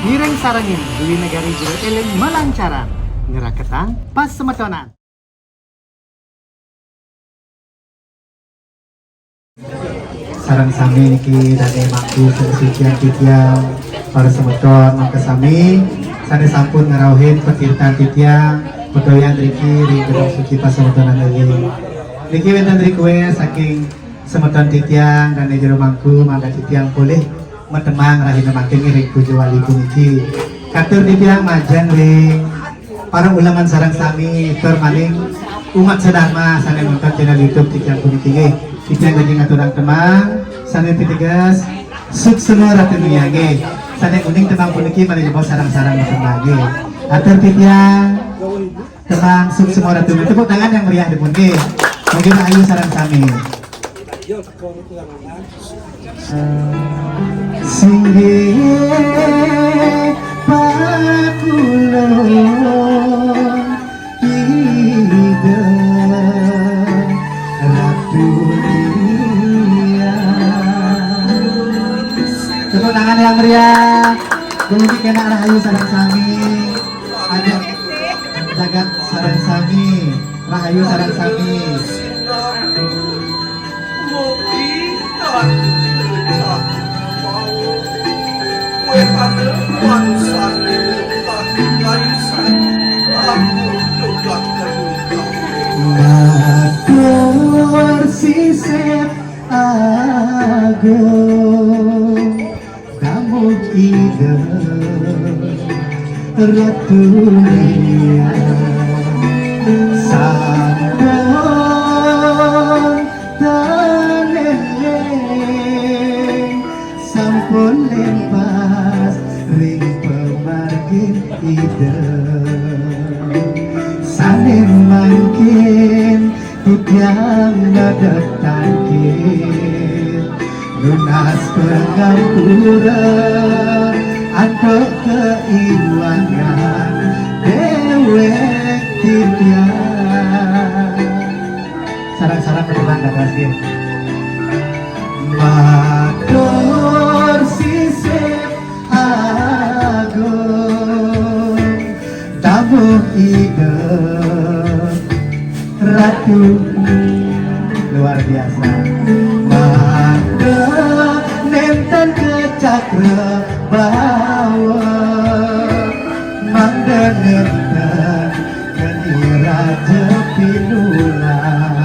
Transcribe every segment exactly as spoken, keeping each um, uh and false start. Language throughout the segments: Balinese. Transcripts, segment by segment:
Ngiring sarengin Dwi Negari jero eling malancaran. Ngeraketang pas semetonan. Sareng sami niki dane mangku sing sucian titiang para semeton mangke sami sane sampun ngrauhin petirtan titiang pedoyan riki ring gedung suci pasemetonan eling. Niki wenten request saking semeton titiang dane jero mangku mangga titiang polih metemang rahina mangkin ring puja wali puniki. Katur titiang majeng ring para uleman sareng sami tur malih umat sedharma sane nonton channel YouTube titiang puniki nggih. Titiang lagi ngaturang temang sane piteges suksma ratu nggih. Sane uning temang puniki malih sareng-sareng temang nggih. Atur titiang temang suksma ratu nggih. Tepuk tangan yang meriah dipun nggih. Mungkin ayu sareng sami. Singgih pakulon Ida Ratu Diah. Tepuk tangan yang meriah. Dumugi kenak rahayu sareng sami. Ajak jagat sareng sami. Rahayu sareng sami. Matur sisip agung. Dawuh Ida Ratu Lia sampun taneling, sampun lempas ring pamargin Ida. Sane mangkin titiang ngadeg tangkil nunas pangampura antuk kaiwangan dewek titiang. Sareng-sareng keterangan kasih. Matur sisip agung dawuh Ida Ratu luar biasa. Mangda nenten kecakra bawa, mangda nenten keni raja pinulang.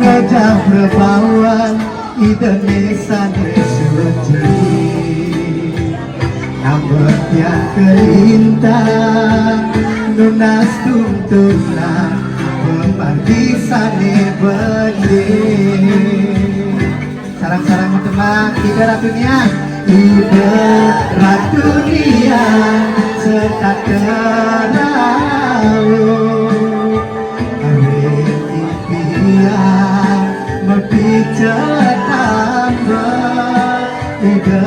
Ngajah prabawan Ida ne sane suci. Nambet tiang kalintang nunas tuntunan pamargi sane becik. Sareng-sareng matemang Ida Ratu Niang. Ida Ratu Niang setata rauh. Ring titiang mapica tambah Ida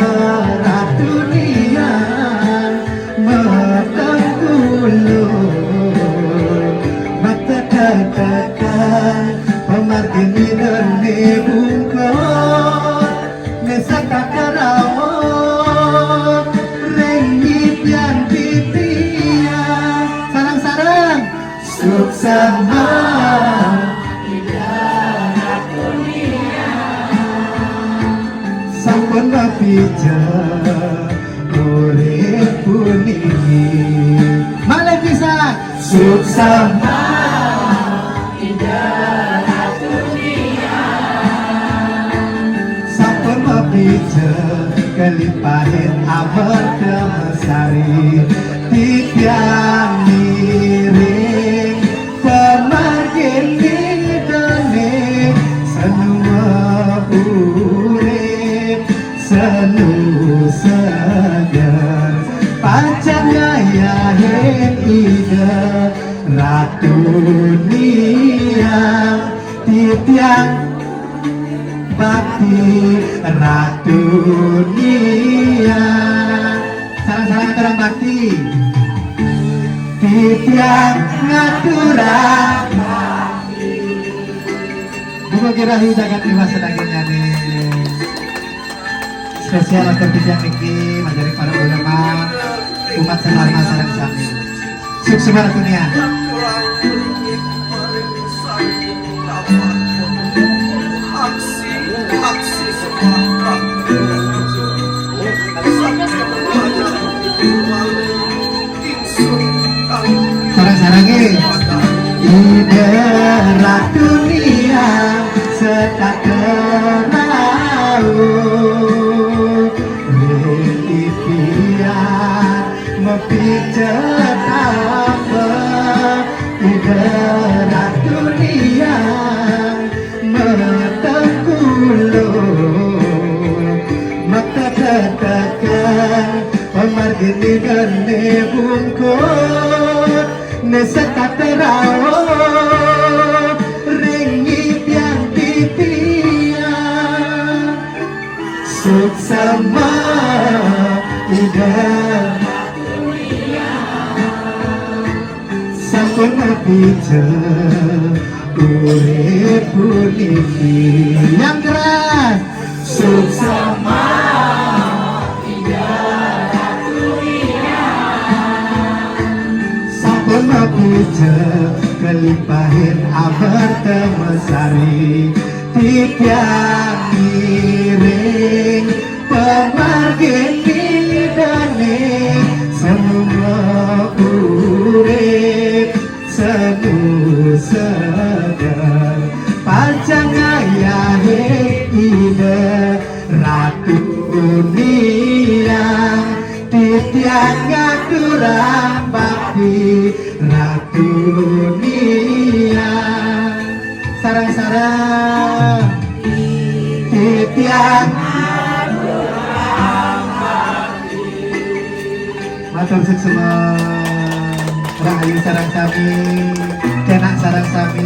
Ratu Niang matengkulu matetetekan pamargin Ida ne bungkul ne setata rauh ring titiang titiang. Sareng-sareng. Suksma sampun mapica urip puniki. Malih pisan. Suksma sampun mapica kalimpahin amarta sari. Titiang ngiring pamargin Ida ne sanua urip sanu seger pacang ngayahin Ida Ratu Niang. Titiang bakti Ratu Niang. Sareng-sareng ngaturang bakti. Titiang ngaturang bakti. Dumugi rahayu jagat Iwa sadagingnyane. Spesial atur titiang niki majeng Ulama, umat sedharma sareng sami. Suksma dunya. Sareng-sareng nggih. Ida Ratu Niang setak rauh, ring ipian mapicetapa. Ida Ratu Niang matengkuluk, makatetekan, pamargine gane bungkut, ne setak rauh, ring ipian titian. Suksma Ida. Sampun abija urip puniki. Yang keras. Suksma. Sampun abija kelimpahin Amerta Mesari. Titiang ngiring pamargin Idane, semua urip semu seger. Pacang ngayahe Ida Ratu Niang, titiang ngaturang bakti Ratu Niang. Sareng-sareng titiang. Matur suksma, rahayu sareng sami, kenak sareng sami,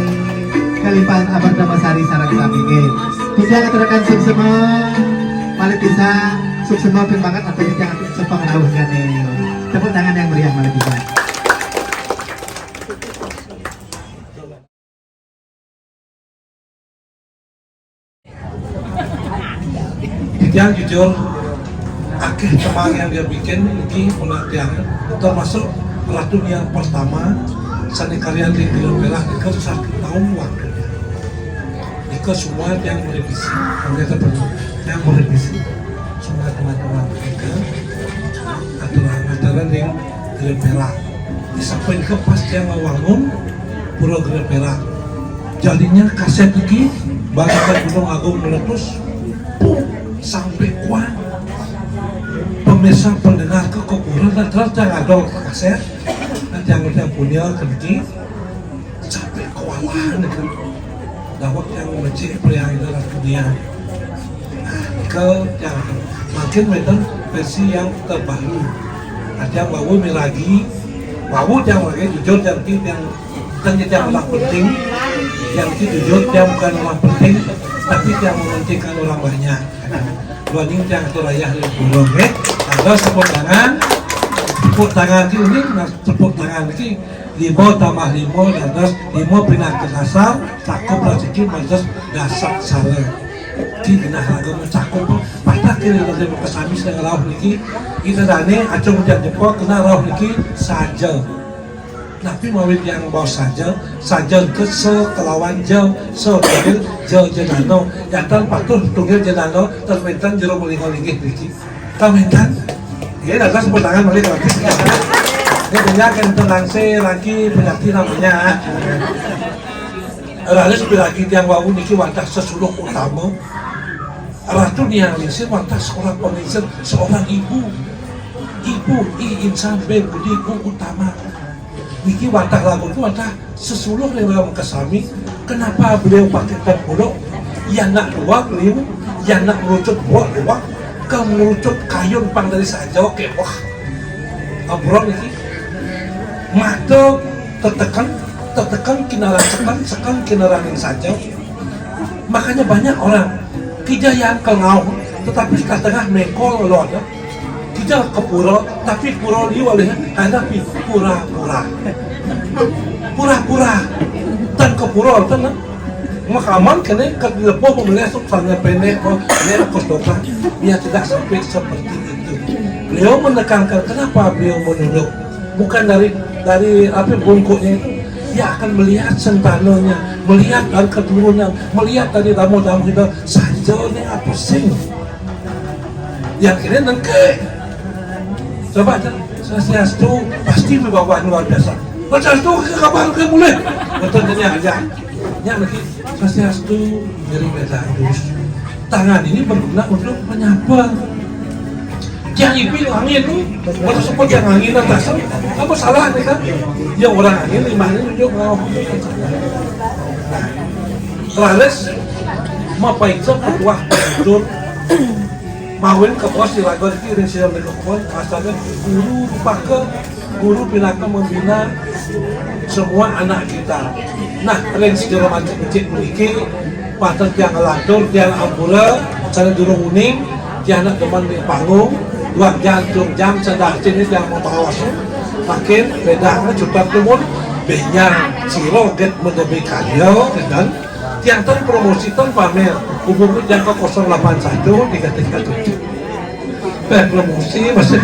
kelimpahan Amerta Mesari sareng sami nggih. Titiang aturaken suksma, malih pisan suksma ping banget atur titiang atur sepeng rawuh jane. Tepuk tangan yang meriah malih pisan. Titiang jujur, akeh tembang yang dia bikin niki pernah tiang, termasuk Ratu yang pertama sane karyan di Gila Merah nika satu tahun waktunya. Nika semua yang merevisi, yang merevisi semua teman-teman nika aturan-aturan yang Gila Merah. Sampai ke pas tiang ngawangun Pura Gila Merah. Jadinya kaset iki bagaikan gunung agung meletus, pum, sampai kuat. Pemirsa pendengar ke kuburan dan terus yang ada kaset dan yang udah punya ke niki sampai kewalahan itu. Dawet yang mecik priang itu dunia. Nah, ke yang mungkin wonten versi yang terbaru. Ada wau miragi, wau yang lagi jujur yang yang dan yang orang penting, yang itu jujur dia bukan orang penting, tapi dia mementingkan orang banyak. Dua yang itu ayah yang burung, eh. Ada tepuk tangan, tepuk tangan itu ini, nah, tepuk tangan itu lima tambah lima, dan terus lima pindah ke dasar, cakup rezeki, terus dasar sare. Di genah raga mencakup, patah kiri dari kesami sedang rauh niki, kita dane acung hujan jempol kena rauh niki saja. Tapi mawit yang baos saja, saja ke se kelawan ja, se tunggil ja jenano, jantan patuh tunggil jenano, termintan jero melingo linggih niki. Kamintan, ya, dadas tepuk tangan balik lagi. Ini punya kan tenang se lagi penyakit namanya. Ralis piragi tiang wau niki wantah sesuluh utama. Ratu Niang Lingsir wantah seorang pemimpin, seorang ibu. Ibu, i insan be budi ibu utama. Niki wantah lagu tu wantah sesuluh ring dalam kesami. Kenapa beliau pakai tengkuluk? Ya nak dua beliau, ya nak merucut buat dua, ke merucut kayun pang dari saja ke wah. Abrol niki. Mata tetekan, tetekan kinaran sekan, sekan kinaran yang saja. Makanya banyak orang kejayaan ke ngau, tetapi setengah mekol lawan. Kita ke pura, tapi pura liu oleh hadapi pura-pura. Pura-pura. Tan ke pura, tan, eh. Makaman kene ke lepoh pemilih sok sana pendek, oh, ini kos doka. Biar tidak sampai seperti itu. Beliau menekankan, kenapa beliau menunduk? Bukan dari dari apa, bungkuknya itu, dia akan melihat sentananya, melihat dari keturunan, melihat dari tamu-tamu kita. Saja ni apa sing? Yang kira nengke. Coba aja, Swastiastu, pasti bawa luar biasa. Swastiastu, ke kabar ke mulai. Betul, ini aja. Yang lagi, Swastiastu, dari Beda Terus, tangan ini berguna untuk menyapa. Tiang ipin angin tu, baru support tiang angin atas. Apa salah ni kan? Ya, orang angin, lima angin tunjuk mau. Nah, terus mapaiksa petuah betul. Mawin ke pos di lagu ini, ring siang ke pos, asalnya guru rupa ke guru pinaka membina semua anak kita. Nah, ring segala macam kecil puniki, patut tiang ngelantur, tiang ampura, sana durung uning, tiang nak teman di panggung, dua jam, dua jam, sedang sini tiang mau bawa. Makin beda, cukup tumun, benya, siro, get, mendebi karya, dan tiang tan promosi, tan pamer, hubungi tiang ke kosong delapan satu tiga tiga tujuh. Promosi masih